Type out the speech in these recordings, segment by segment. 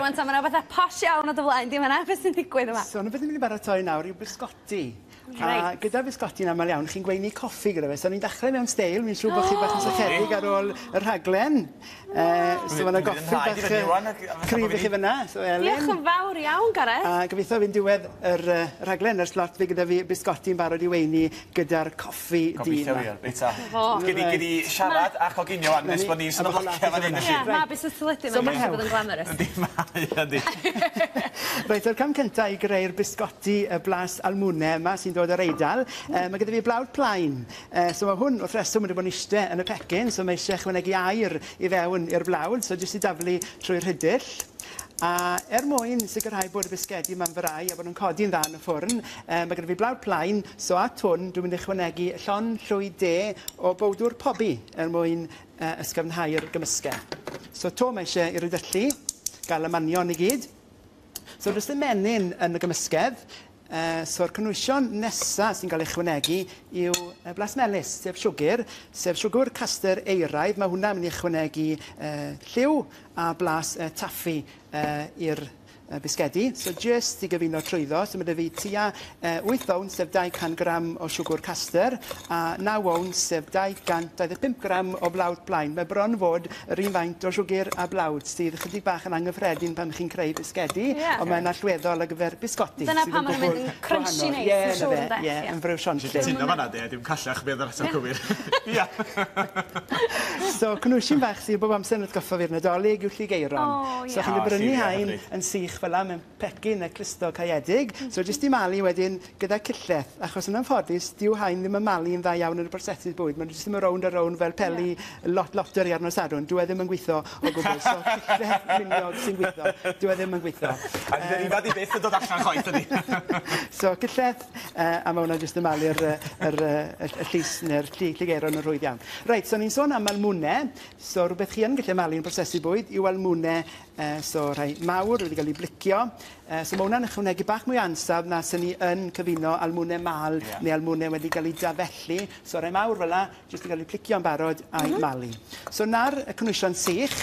Rŵan ta, ma' 'na betha posh iawn o dy flaen di fan 'na, be' sy'n digwydd yma? So 'na beth ni'n mynd i baratoi nawr yw biscotti. Reit. A gyda bisgotti'n amal iawn chi'n gweini coffi gyda fe. So ni'n dechre mewn steil, fi'n siŵr bo' chi bach yn sychedig ar ôl y rhaglen. So ma' 'na goffi bach cryf i chi fyn 'na. So Elin. Diolch yn fawr iawn Gareth. A gobeithio fyn diwedd yr rhaglen yr slot fydd gyda fi bisgotti'n barod i weini gyda'r coffi du 'ma. Gobeithio wir. Reit ta. 'Na fo. Gei di gei di siarad a choginio ŵan nes bod ni sôn am blocia fan 'yn felly. Ie, ma' busnes teledu ma'n gallu bod yn glamorous. Yndi mae yndi. Reit a'r cam cynta i greu'r bisgotti y blas almwne yma sy'n dod o'r Eidal yy ma' gyda fi blawd plaen. Yy so ma' hwn wrth reswm wedi bod yn iste yn y pecyn so ma' isie ychwanegu aer i fewn i'r blawd so jyst i daflu trwy'r rhidyll. A er mwyn sicrhau bod y bisgedi yma'n frau a bod nhw'n codi'n dda yn y ffwrn yy ma' gyda fi blawd plaen so at hwn dwi'n mynd i ychwanegu llond llwy de o bowdwr pobi er mwyn yy ysgafnhau'r gymysgedd. So 'to mae isie i ridyllu, gael y manion i gyd. So does dim menyn yn y gymysgedd, yy so'r cynwysion nesa sy'n cael ei ychwanegu yw yy blas melys, sef siwgr, sef siwgr caster euraidd. Ma' hwnna mynd i ychwanegu yy lliw a blas yy taffi yy i'r y bisgedi. So jyst i gyfuno trwyddo, so ma' 'da fi tua yy 8 owns sef 200 gram o siwgr caster a 9 owns sef 225 gram o blawd plaen. Mae bron fod yr un faint o siwgr a blawd sydd ychydig bach yn anghyffredin pan chi'n creu bisgedi, Ie. ond mae'n allweddol ar gyfer bisgodi. Dyna sydd pam yn ma' nw'n mynd gwbl yn crunchy gwahanol. neis, Ie, yn 'na siŵr fe, ynde? ie, yn frewsionllyd. Cytuno fanna de, dim callach be' o'dd yr ateb cywir. Ia. So cynhwysyn bach sydd bob amser yn atgoffa fi'r Nadolig yw llugaeron. O ie. So chi'n O, brynu llugia hain hyfryd. yn sych fel 'a mewn pecyn neu clustog caeedig. So jyst i malu wedyn gyda cyllell, achos yn anffodus dyw hain ddim yn malu'n dda iawn yn y prosesydd bwyd. Ma' nw jyst yn mynd rownd a rownd fel peli lot loteri ar nos Sadwrn. Dyw e ddim yn gwitho o gwbwl. So cyllell miniog sy'n gwitho. Dyw e ddim yn gwitho. A dydi rhifau di byth yn dod allan chwaith dydi? So cyllell a ma' wnna jyst yn malu'r yy yr yy y y llys ne'r llu llugaeron yn rhwydd iawn. Reit, so ni'n sôn am almwne. So rwbeth chi yn gallu malu yn prosesu bwyd yw almwne, so rhai mawr wedi cael eu blicio. So ma' wnna'n ychwanegu bach mwy o ansawdd na sen ni yn cyfuno almwne mal neu almwne wedi cael eu dafellu. So rhai mawr fel 'a, jyst yn cael eu plicio'n barod a'u malu. So 'na'r y cynwysion sych.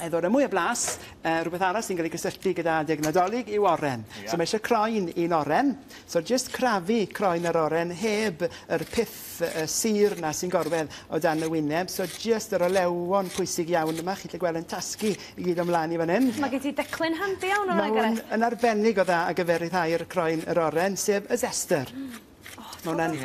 I ddod â mwy o blas, rhywbeth arall sy'n cael ei gysylltu gyda adeg Nadolig yw oren. So mae eisiau croen un oren. So jyst crafu croen yr oren heb yr piff sur 'na sy'n gorwedd o dan y wyneb. So jyst yr olewon pwysig iawn yma, chi'n gallu gweld yn tasgu i gyd o mlaen i fan hyn. Mae gen ti declyn handi iawn o'n Mae hwn yn arbennig o dda ar gyfer rhyddhau'r croen yr oren, sef y zester. Mae hwnna'n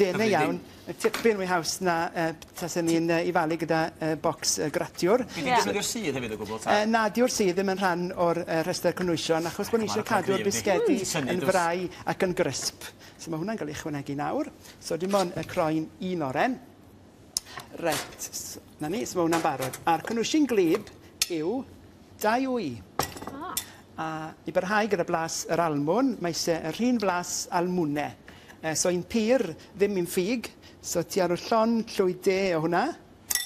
denau iawn. Y tipyn mwy haws na yy tasen ni'n yy 'i falu gyda yy bocs yy gratiwr. Chi 'di defnyddio'r sudd hefyd o gwbwl ta? Na, dyw'r sudd ddim yn rhan o'r yy rhestr cynwysion achos bo' ni isie cadw'r bisgedi yn frau ac yn grisp. So ma' hwnna'n ga'l 'i ychwanegu nawr. So dim on' y croen un oren. Reit, s- 'na ni, so ma' hwnna'n barod. A'r cynwysyn gwlyb yw dau wy. Ah. A i barhau gyda blas yr almwn, mae isie yr un flas almwne. So un pur, ddim un ffug. So ti ar y llond llwy de o hwnna.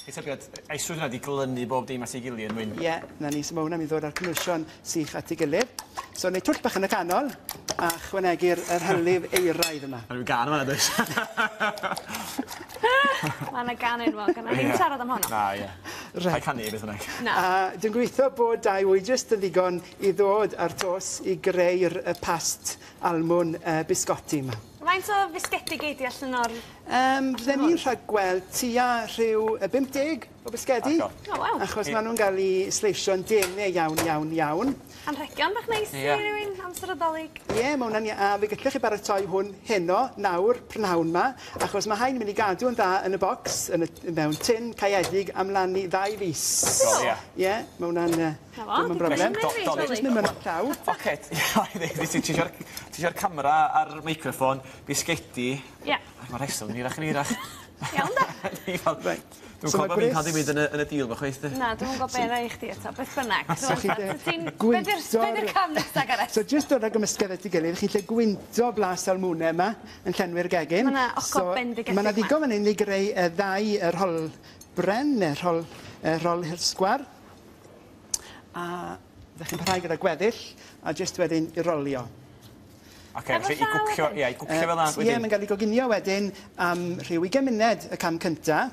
Ei tybied, a'i swydd hwnna 'di glynu bob dim at ei gilydd er mwyn... Ie, 'na ni, so ma' hwnna'n myn' i ddod â'r cynwysion sych at ei gilydd. So neud twll bach yn y canol, a chwanegu'r yr hylif euraidd yma. Ma' ryw gân yn fan 'na does? Ma' 'na gân enwog a 'nai ddim siarad am honno. Na, ie. Reit. Rhaid canu beth bynnag. Na. A dwi'n gobeithio bod dau wy jyst yn ddigon i ddod â'r tos i greu'r y past almwn biscotti 'ma. Faint o fisgedi gei di allan o'r... Yym fydden i'n rhagweld tua rhyw yy 50 o bisgedi. O waw. Achos ma' nw'n ga'l 'u sleisio'n dene iawn iawn iawn. Anrhegion bach neis i rywun amser y 'Dolig. Ie ma' wnna'n ia- a fe gallech chi baratoi hwn heno nawr prynhawn 'ma achos ma' hain yn mynd i gadw yn dda yn y bocs yn y mewn tin caeedig am lan i ddau fis. O ie. Ie ma' wnna'n yy dim yn broblem. Dolig. Jyst myn' mewn llaw. Oce ti isio'r ti isio'r camera a'r meicroffon, bisgedi. Ie. Ac ma' rheswm yn hirach yn hirach. Iawn 'de? Reit. Dwi'm cofio bo' fi'n ca'l dim byd yn y yn y deal 'ma chwaith 'de. Na dwi'm yn gwbo be' ddeu i chdi eto beth bynnag. So chi 'di Ti'n be' 'di'r be' 'di'r cam nesa Gareth? So jyst dod â gymysgedd at 'i gilydd chi'n 'llu gwynto blas almwne 'ma yn llenwi'r gegin. Ma' 'na ogof bendigedig Ma' 'na ddigon fan 'yn i greu y ddau y rhol bren ne' rhol yy rhol hirsgwar. A 'dych chi'n parhau gyda gweddill a jyst wedyn i rolio. Oce felly i gwcio ie i gwcio fel 'a wedyn? Ie mae'n ga'l 'i goginio wedyn am rhyw ugen muned y cam cynta.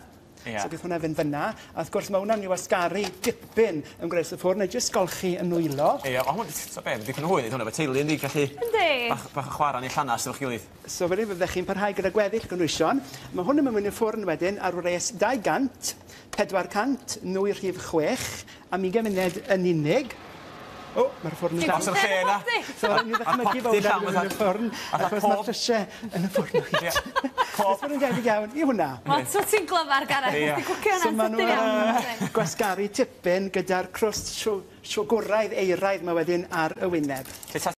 Ie. So bydd hwnna fynd fyna. A wrth gwrs ma' hwnna'n myn' i wasgaru dipyn yn gwres y ffwrn neu jyst golchi 'yn nwylo. Ie, o hwn, t'o' be', ma' dipyn o hwyl neud hwnna efo teulu yndi, gallu... Yndi. Bach bach o chwara yn 'u llanast efo'ch gilydd. So wedyn fyddech chi'n parhau gyda gweddill gynwysion. Ma' hwn yn mynd mewn i'r ffwrn wedyn ar wres 200, 400, nwy rhif 6, am 20 munud yn unig. O, mae'r ffwrn yn Dros yr lle 'na. So rhaid ni ddychmygu A'r popty fel llawn hwnna'n mynd i'r ffwrn, achos mae'r llysiau yn y ffwrn o hyd. Ie. Beth bod yn debyg iawn i hwnna. O, so ti'n glyfar, Gareth. Ie. Ti'n cwcio So hwnna'n maen sydyn nhw'n iawn. gwasgaru tipyn gyda'r crwst siwgwraidd eiraidd 'ma wedyn ar y wyneb. Lle ta